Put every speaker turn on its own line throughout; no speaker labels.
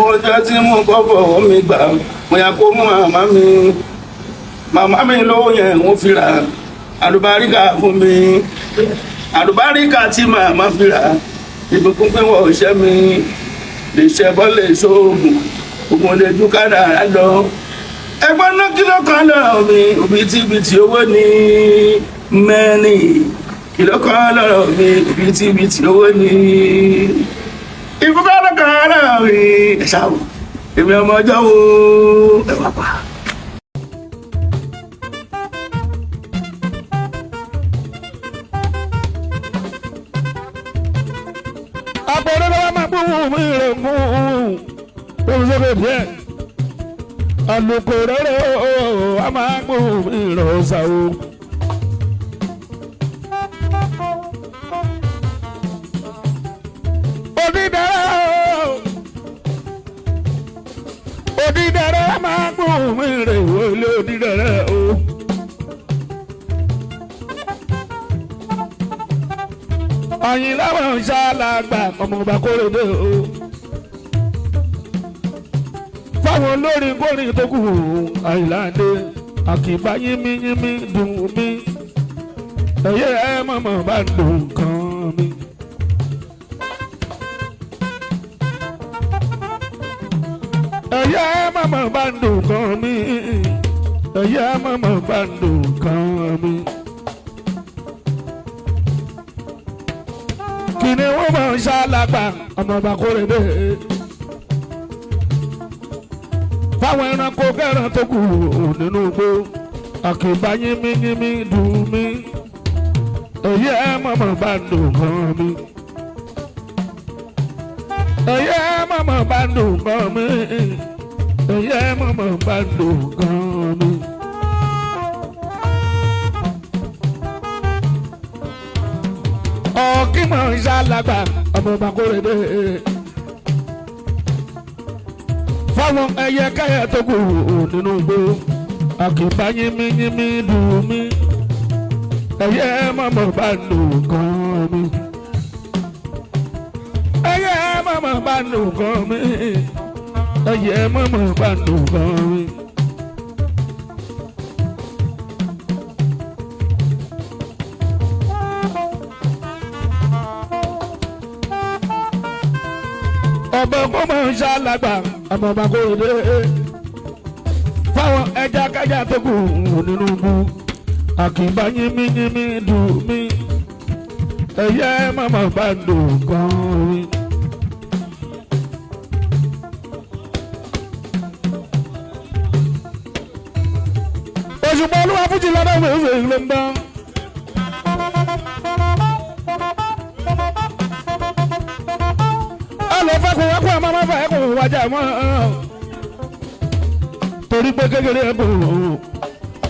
Ọjọ́ tí mo kọ́ fọwọ́ mi gbà, mo yà kó mú màmá mi. Màmá mi lówó yẹn ń fi rà àlùbáríkà fún mi. Àlùbáríkà tí màmá fi rà, ìbùkún pé wọ́n ṣẹ́ mi. Lè ṣẹbọ lè ṣoògùn, ògùn lè ju kádàrá lọ. Ẹgbọ́n náà kí ló kan lọ́rọ̀ mi? Òbítíbitì owó ní mẹ́rin. Kí ló kan lọ́rọ̀ mi? Òbítíbitì owó ní. Ìfúnpá ló kan lọ́rọ̀ mi. Ẹ ṣáà wò, èmi ọmọ ọjọ́ wo ẹ wá pa.
Àpòrò lọ́wọ́ máa gbóhùn mi rẹ̀ mú un sókè díẹ̀. Àlùkò rẹ̀ ó a máa gbóhùn mi rẹ̀ ọ̀sà o. Odídẹrẹ́ o, odídẹrẹ́ a máa gbóhùn mi rẹ̀ wọlé odídẹrẹ́ o. Àyìnlá wọn ṣàlàgbà ọmọọba kórèdé o. Fáwọn olórin kórìn tó kù Àyìnlá dé àkìbá yínmíyínmí dùn mí. Ẹyẹ ẹ mọ̀mọ́ bá dùn kan mi. Ẹyẹ ẹ mọ̀mọ́ bá dùn kan mi. Ẹyẹ ẹ mọ̀mọ́ bá dùn kan mi. Kìnìún mọ̀ ń ṣàlàgbà ọmọọba kórèdé. Fáwọn ẹranko kẹran tó kù nínú igbó àkìbá yínmíyínmí dùn mí. Èyí ẹ mọ̀mọ́ bá dùn kan mi. Èyí ẹ mọ̀mọ́ bá dùn kan mi. Èyí ẹ mọ̀mọ́ bá dùn kan mi. Ọ̀kí mọ̀ ń ṣàlàgbà ọmọọba kórèdé. Fáwọn ẹyẹ káyà tó kù nínú igbó àkìbá yínmíyínmí dùn mí. Ẹyẹ mọ̀mọ́ bá dùn kan mi. Ẹyẹ mọ̀mọ́ bá dùn kan mi. Ẹyẹ mọ̀mọ́ bá dùn kan mi. Ọ̀bẹ kó mọ̀ ń ṣàlàgbà ọmọọba kórèdé. Fáwọn ẹja kájà tó kù nínú igbó àkìbá yínmíyínmí dùn mí. Ẹyẹ mọ̀mọ́ bá dùn kan mi. Òṣùpá olúwa fújì lọ́dọ̀ mi ò fèrè ló ń bá. Ọlọ́ fẹ́kùn wákùn àmọ́ máa fẹ́ kùn wájà mọ́. Torí pé kékeré ẹ̀kùn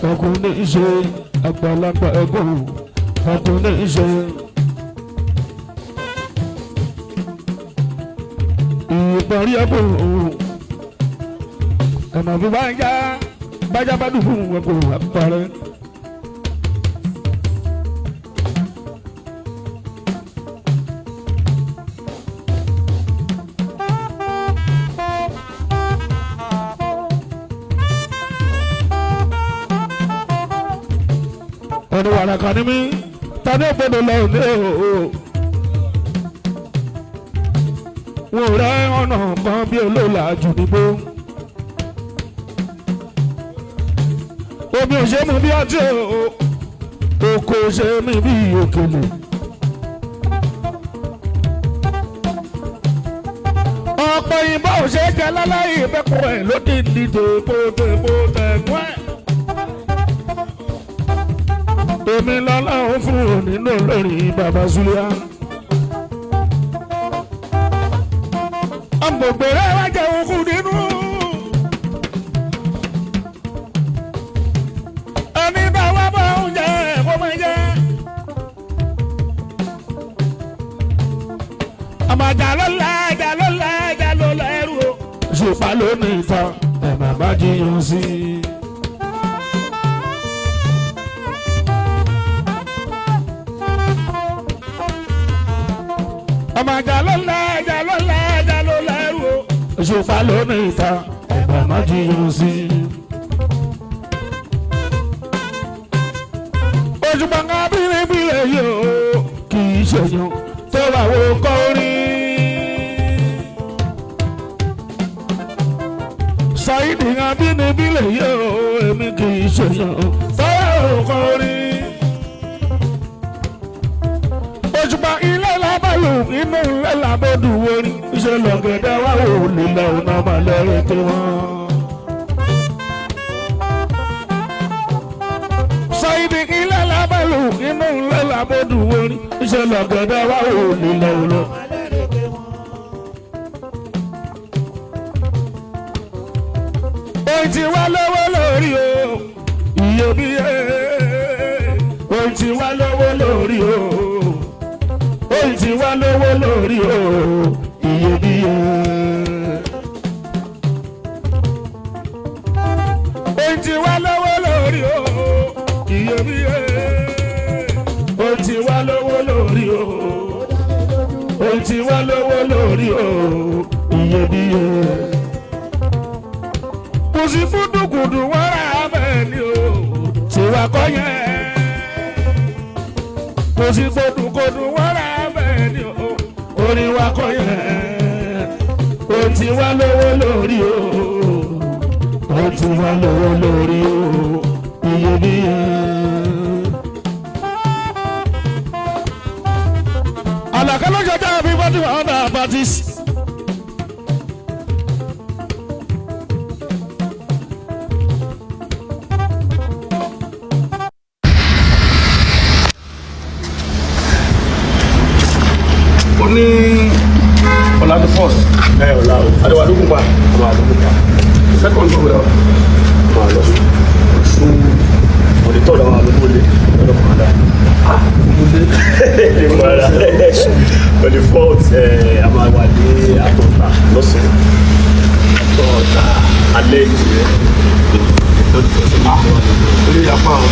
ẹ̀kùn ní í ṣe àgbàlagbà ẹ̀kùn ẹ̀kùn ní í ṣe. Ìparí ẹ̀kùn ẹ̀mọ̀ fi bá ń já bájá bá dùn fún ẹ̀kùn àpárẹ̀. Ẹni wàrà kan ní mí tani ò gbọ́dọ̀ lọ ní o. Wọn ò rẹ ọ̀nà kan bí olóòlà jù nígbó. Omi ò ṣe mú bí ọtí o, oko ṣe mí bí òkèlè. Ọ̀pọ̀ ìbọn ò ṣe é jẹ láláì ìbẹ́kọ̀ ẹ̀ lódì ní tèpó tẹ̀gbọ́n ẹ̀. Èmi lọ́lọ́run fún nínú olórin bàbá Zulia. Àgbègbè wá jẹ́ òkú nínú. Ẹni bá wá bá oúnjẹ kó máa jẹ. Àmàjà ló la ẹja ló la ẹja ló la ẹrú o. Ṣùpá ló ní ìtàn ẹ̀ bàbá jiyàn sí i. Ọmọ àjà ló la ẹja ló la ẹja ló la ẹrú o. Òṣùpá lónìí ìta ẹ̀bà má jiyàn sí i. Òṣùpá ká bírèbírè yóò kì í ṣèyàn tó wà wò kọ́ orí. Saheed abínibí lè yóò èmi kì í ṣèyàn tó wà wò kọ́ orí. Òṣùpá ilé lábàlù inú ilé làbọ̀dù orin iṣẹ́ lọ́gẹ̀dẹ̀ wà wò lílẹ̀ ọ̀nà màlẹ́rẹ́ tí wọ́n. Saheed ilé lábàlù inú ilé làbọ̀dù orin iṣẹ́ lọ́gẹ̀dẹ̀ wà wò lílẹ̀ ọ̀nà. Ohun tí wá lọ́wọ́ lórí o, iyebíye. Ohun tí wá lọ́wọ́ lórí o, ohun tí wá lọ́wọ́ lórí o, iyebíye. Ohun tí wá lọ́wọ́ lórí o, iyebíye. Ohun tí wá lọ́wọ́ lórí o, ohun tí wá lọ́wọ́ lórí o, iyebíye. Kò sí fúdùkùdù wọ́n rà bẹ́ẹ̀ ni o, tiwa kọ́ yẹn. Kò sí fúdùkùdù wọ́n rà bẹ́ẹ̀ ni o, orin wa kọ́ yẹn. Ó ti wá lówó lórí o, ó ti wá lówó lórí o, iyebíye. Àlàkà ló jọjá bí wọ́n ti wà ọ́nà àbátís.
Ó ní ọ̀la the first.
Ẹ ọ̀la o.
Àdéhùn àdógún pa.
Ọmọ àdúgbò pa.
Second tó wẹ̀.
Máa lọ sùn. Sùn. Òní tọ́lọ̀ àwọn àlùkò lé lọ́dọ̀ kan dá. Lè mọ ara. On the fourth, a máa wà ní àtọ̀tà lọ́sàn-án. Àtọ̀tà alẹ́ ìjìnlẹ̀.
Orí apá o.